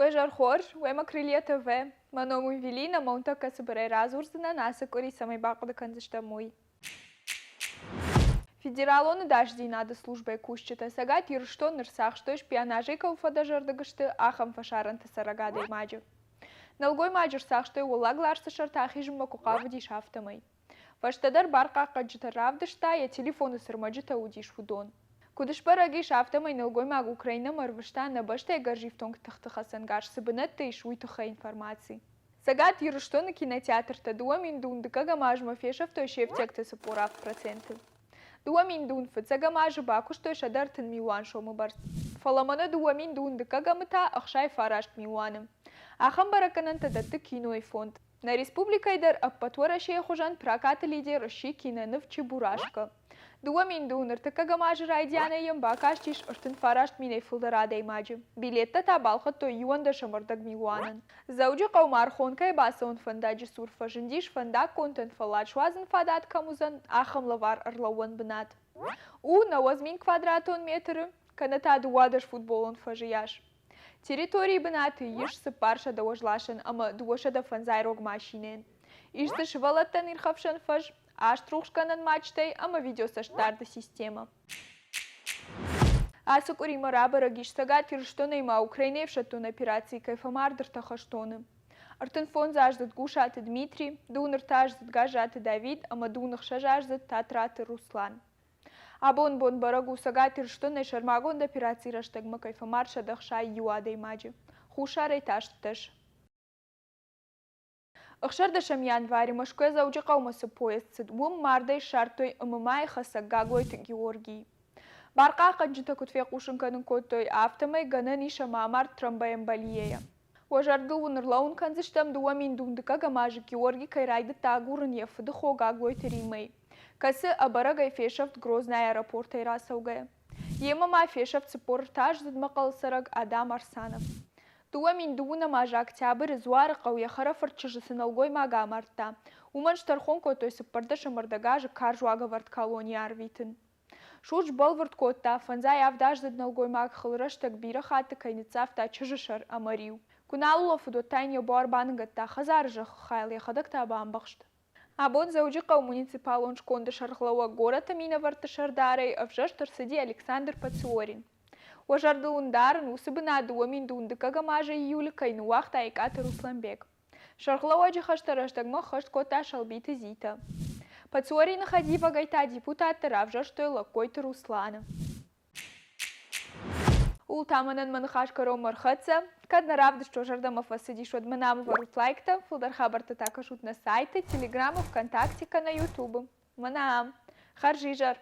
Уе зӕр хорз, уемӕ Крылья ТВ. Мӕ ном у Эвелина, мӕ уын тӕккӕ цыбырӕй радзурдзынӕн, ацы къуыри цӕмӕй бахъуыды кӕндзыстӕм, уый. Федералон ӕдасдзинады службӕйы кусджытӕ Цӕгат Ирыстоны ӕрцахстой, шпионажӕй кӕуыл фӕдӕзӕрдыг сты, ахӕм фӕсарӕнты цӕрӕг адӕймаджы. Нӕлгоймаджы ӕрцахстой Уӕллаг Ларсы сӕрты ахизынмӕ куы хъавыдис, афтӕмӕй. Фӕстӕдӕр бархъахъхъӕнджытӕ равдыста, йӕ телефоны цы рмӕджытӕ уыдис, уыдон. Куыд сбӕрӕг ис, афтӕмӕй нӕлгоймаг Украинӕмӕ ӕрвыста нӕ бӕстӕйы гӕрзифтонг тыхты хӕцӕнгарз цы бынӕтты ис, уый тыххӕй информаци. Цӕгат Ирыстоны кинотеатртӕ 2012 азмӕ фесӕфтой се фтиӕгты 47%. 2005 азы бакуыстой 130 милуан сомы бӕрц. Фӕлӕ мӕнӕ 2012 та 69 милуаны. Ахӕм бӕрӕггӕнӕнтӕ дӕтты кинойы фонд. Нӕ республикӕйы дӕр ӕппӕт Уӕрӕсейы хуызӕн прокаты лидер сси киноныв Чебурашка. 2003 азы райдианӕй йӕм бакастис 39 минӕй фылдӕр адӕймаджы. Билеттӕ та балхӕдтой 11 ӕрдӕг милуанӕн. Дзӕуджыхъӕумӕ Архонкӕйы бацӕуӕн фӕндаджы цур фӕзындис фӕндаггонтӕн фӕллад суадзын фадат кӕм уыдзӕн, ахӕм лӕвар ӕрлӕууӕн бынат. У 90 мин квадратон метры, кӕнӕ та 12 футболон фӕзы йас. Территорийы бынаты ис 400 уӕзласӕн ӕмӕ 250 рог машинӕйӕн. Ис дзы сывӕллӕттӕн ирхӕфсӕн фӕз, аст рухсгӕнӕн мачтӕй ӕмӕ видеоцӕстдарды системӕ. Ацы къуыримӕ рабӕрӕг ис Цӕгат Ирыстонӕй ма Украинӕйы ӕфсӕддон операцийы кӕй фӕмард ӕртӕ хӕстоны. 35-аздзыд Гусаты Дмитри, 23-аздзыд Гӕззаты Давид ӕмӕ 26-аздзыд Татраты Руслан. Абон бон бӕрӕг у, Цӕгат Ирыстонӕй сӕрмагонд операцийы рӕстӕгмӕ кӕй фӕмард 161 адӕймаджы, Хуссарӕй та 18. 16 январы Мӕскуыйӕ Дзӕуджыхъӕумӕ цы поезд цыд, уым мардӕй ссардтой ММА-йы хӕцӕг Гаглойты Георгийы. Бархъахъхъӕнджытӕ куыд фехъусын кӕнын кодтой, афтӕмӕй гӕнӕн ис ӕмӕ амард тромбоэмболийӕйӕ. Уӕ зӕрдыл уын ӕрлӕууын кӕндзыстӕм, 2012 азы Георги кӕй райдыдта агурын йӕ фыдыхо Гаглойты Риммӕйы, кӕцы ӕбӕрӕгӕй фесӕфт Грознайы аэропортӕй рацӕугӕйӕ. Йемӕ ма фесӕфт 43-аздзыд мӕхъӕлы цӕрӕг Адам Арсанов. 2002 азы октябры Дзуарыхъӕу йӕ хӕрӕфырт чызджы цы нӕлгоймаг амардта, уымӕн стӕрхон кодтой 14 ӕрдӕг азы карз уагӕвӕрд колонийы арвитын. Суд сбӕлвырд кодта, фӕндзай авдаздзыд нӕлгоймаг хылрӕстӕг бирӕ хатты кӕй ныццавта чызджы сӕр ӕмӕ риу. Куы нал улӕфыд, уӕд та йын йӕ буар баныгӕдта хӕдзары зӕххы хайыл, йӕхӕдӕг та бамбӕхст. Абон Дзӕуджыхъӕуы муниципалон сконды сӕргълӕууӕг горӕты минӕвӕртты сӕрдарӕй ӕвзӕрст ӕрцыди Александр Пациорин. Уӕ зӕрдыл уын дарын, уыцы бынат 2012 азы июлы кӕй ныууагъта Икъаты Русланбег. Сӕргълӕууӕджы хӕстӕ рӕстӕгмӕ ӕххӕст кодта Сӕлбиты Зитӕ. Пациорины хӕдивӕгӕй та депутаттӕ равзӕрстой Лӕггойты Русланы. Ууыл та мӕнӕн мӕ ныхас кӕронмӕ ӕрхӕццӕ. Кӕд нӕ равдыст уӕ зӕрдӕмӕ фӕцыдис, уӕд мӕ нӕм ӕвӕрут лайктӕ, фылдӕр хабӕрттӕ та кӕсут нӕ сайты, Телеграмы, ВКонтакте кӕнӕ Ютубы. Мӕнӕ ам. Хӕрзизӕр!